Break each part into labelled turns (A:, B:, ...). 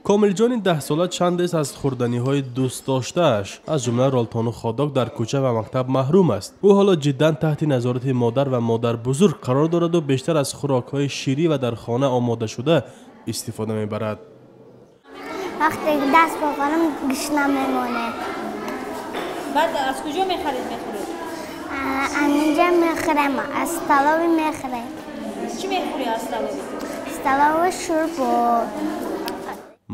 A: Комилҷони 10-сола чандест аз хӯрданиҳои дӯстдоштааш, аз ҷумла ролтону хот-дог, дар кӯча ва мактаб маҳрум аст. Ӯ ҳоло ҷиддан таҳти назорати модар ва модарбузург қарор дораду бештар аз хӯрокҳои ширӣ ва дар хона омодашуда истифода мебарад.
B: Вақте даст бохӯрам, гушна мемонад.
C: Баъд аз куҷо мехаред, мехӯред?
B: Анинҷа мехӯрем, аз столовый мехӯрем.
C: Чӣ мехӯрӣ аз столовый?
B: Столовый шӯрбо.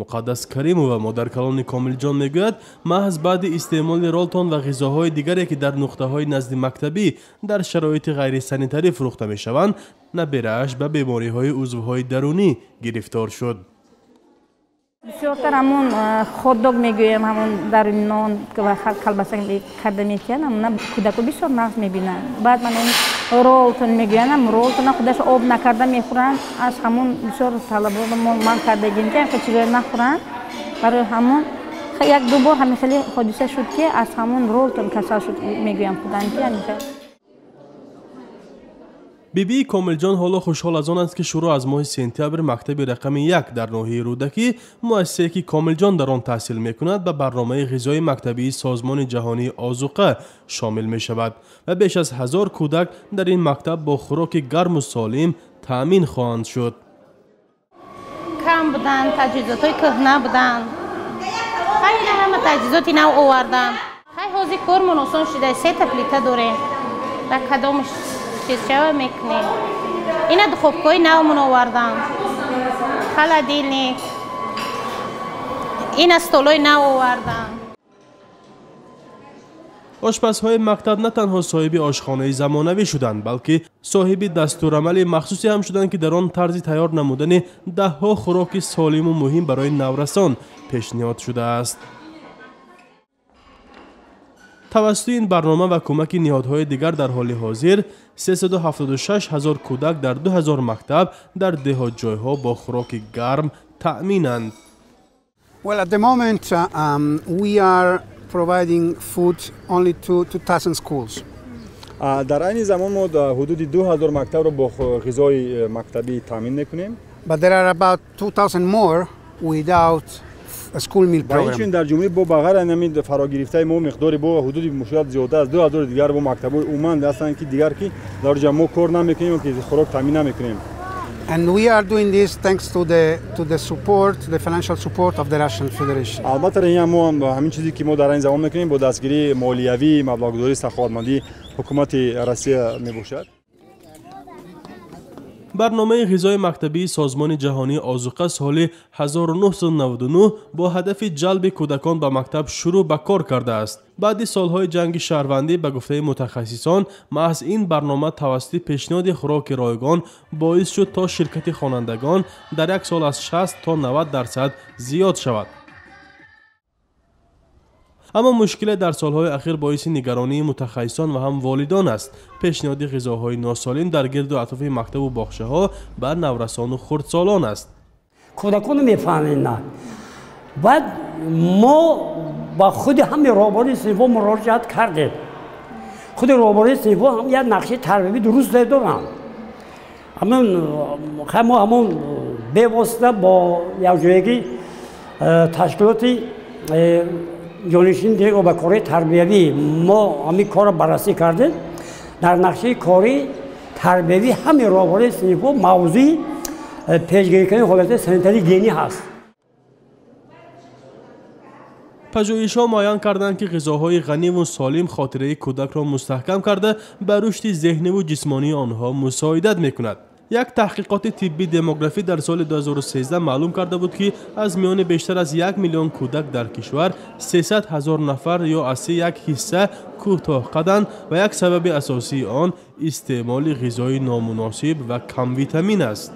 A: Муқаддас Каримова, модаркалони Комилҷон, мегӯяд, маҳз баъди истеъмоли ролтон ва ғизоҳои дигаре, ки дар нуқтаҳои назди мактабӣ дар шароити ғайрисанитарӣ фурӯхта мешаванд, наберааш ба бемориҳои узвҳои дарунӣ гирифтор шуд.
D: Бисёртар ҳамун хот-дог мегӯем, ҳамун даруни нон ва колбаса карда метиҳанд, ҳамуна кӯдако бисёр нағз мебинанд. Баъд ман ролтон мегӯянд, ҳам ролтона худаш об накарда мехӯранд. Аз ҳамун бисёр талабо ман кардагим, ки ҳамин чизоро нахӯранд. Барои ҳамун як ду бор ҳамин хеле ҳодиса шуд, ки аз ҳамун ролтон касал шуд, мегӯям худам, ки ҳамин хел.
A: Бибии Комилҷон ҳоло хушҳол аз он аст, ки шурӯъ аз моҳи сентябр мактаби рақами 1 дар ноҳияи Рӯдакӣ, муассисае ки Комилҷон дар он таҳсил мекунад, ба барномаи ғизои мактабии Созмони ҷаҳонии озуқа шомил мешавад ва беш аз 1000 кӯдак дар ин мактаб бо хӯроки гарму солим таъмин хоҳанд шуд.
E: Кам буданд, таҷҳизотҳои кӯҳна буданд. Хайна ҳама таҷҳизоти нав оварданд. Хай, ҳозир кормон осон шуда, сета плита дорем. Ба кадомш чизчава мекунем. Ина духовкаҳои навмон оварданд, холодильник, ина столои нав оварданд.
A: Ошпазҳои мактаб на танҳо соҳиби ошхонаи замонавӣ шуданд, балки соҳиби дастурамали махсусе ҳам шуданд, ки дар он тарзи тайёр намудани даҳҳо хӯроки солиму муҳим барои наврасон пешниҳод шудааст. Тавассути ин барнома ва кӯмаки ниҳодҳои дигар дар ҳоли ҳозир 376 ҳазор кӯдак дар 2000 мактаб дар деҳотҷойҳо бо хӯроки гарм таъминанд.
F: Well, at the moment, we are providing food only to 2,000 schools.
G: Дар айни замон мо ҳудуди 2000 мактабро бо ғизои мактабӣ таъмин мекунем.
F: But there are about 2,000 more without a school meal
G: ва инчунин
F: program.
G: Дар ҷумҳурӣ бо ба ғайр аз ҳамин фарогирифтаи мо миқдори бо ҳудуди шояд зиёда аз 2000 дигар бо мактабҳои умуман ҳастанд, ки дигар ки дар ҷа мо кор намекунем, ки хӯрок таъмин намекунем.
F: And we are doing this thanks to the support, the financial support of the Russian Federation.
G: Албатта, ин мо ҳам ҳамин чизе ки мо дар ин замон мекунем, бо дастгирии молиявӣ, маблағгузории саховатмандии ҳукумати Россия мебошад.
A: Барномаи ғизои мактабии Созмони ҷаҳонии озуқа соли 1999 бо ҳадафи ҷалби кӯдакон ба мактаб шурӯъ ба кор кардааст. Баъди солҳои ҷанги шаҳрвандӣ, ба гуфтаи мутахассисон, маҳз ин барнома тавассути пешниҳоди хӯроки ройгон боис шуд, то ширкати хонандагон дар як сол аз 60 то 90% зиёд шавад. Аммо мушкиле дар солҳои ахир боиси нигаронии мутахассисон ва ҳам волидон аст: пешниҳоди ғизоҳои носолим дар гирду атрофи мактабу боғчаҳо ба наврасону хурдсолон аст.
H: Кӯдакону мефаҳмем, на баъд мо ба худи ҳами роҳбари синфҳо муроҷиат кардем. Худи роҳбари синфҳо ҳам як нақшаи тарбиявӣ дуруст доранд. Ҳамин мо ҳамон бевосита бо якҷоягӣ ташкилоти ҷонишини директор ба корҳои тарбиявӣ мо ҳамин корро баррасӣ кардем. Дар нақшаи кори тарбиявӣ ҳами роҳбари синфҳо мавзӯи пешгирӣ кардани ҳолатҳои санитарии гигиенӣ ҳаст.
A: Пажӯҳишҳо муайян карданд, ки ғизоҳои ғаниву солим хотираи кӯдакро мустаҳкам карда, ба рушди зеҳниву ҷисмонии онҳо мусоидат мекунад. Як таҳқиқоти тибби демографӣ дар соли 2013 маълум карда буд, ки аз миёни бештар аз 1 миллион кӯдак дар кишвар 300 ҳазор нафар ё аз се як ҳисса кӯтоҳқаданд ва як сабаби асосии он истеъмоли ғизои номуносиб ва камвитамин аст.